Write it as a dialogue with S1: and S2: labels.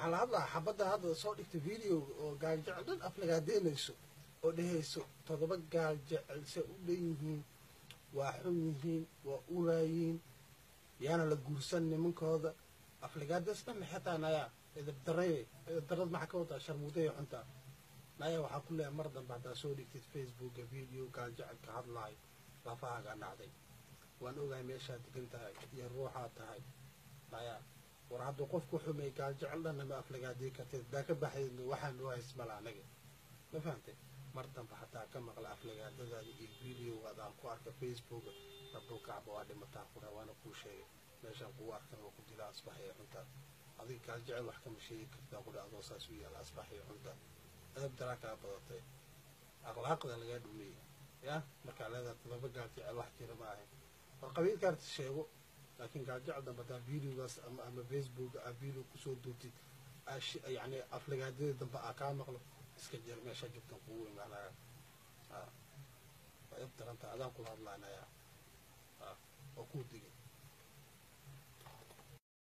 S1: Waxaan la hadlahaa xabadda hadda soo dhigtay video oo Gaal Jecel dhan aflagaadeynayso oo dhehayso 7 Gaal Jecel se u dhan yihiin, waa xun yihiin, waa uraayiin, yaana la guursan nimankooda. Aflagaadaas dhan maxay tahay? Naya, edab daray, edab darad maxaa ka wadaa? Sharmuuday xuntaa. Naya, waxaa ku leeyahay, mar dambe haddaa soo dhigtid Facebooka video Gaal Jecel ka hadlaayo, lafahaagaa nacday. Waan ogahay meeshaad degan tahay iyo ruuxaad tahay. Naya, war hadduu qofku xumay, Gaal Jecel dhanna ma aflagaadii kartid. Haddaa ka baxayd, waxaa noo hays mala anaga, ma fahantay? Mar dambe hataa ka maqla aflagaadadaada iyo videogaada aan ku arka Facebooka, rabulkacba waa dhimataa qura. Waana kuu sheegay, meeshaan kugu arkan oo ku dila. Asbaxaya cunta, adiga Gaal Jecel wax kama sheegi kartaa qura, adoo saas u yaala. Asbaxaya cunta, edab daraa kaa badatay, akhlaaqda lagaa dhumiyey. Ya markaa leedahay 7 Gaal Jecel wax jira ma ahayn. War qabiilkaarti sheego, laakiin Gaal Jecel dambe hadaa videogaas ama Facebook aa video kusoo duubtid, yacni aflagaadada dambe aa kaa maqlo, iska jir. Meeshaa joogtan kugu imaanaya. Waa ib daranta, adaan kula hadlaanaya oo kuu digay.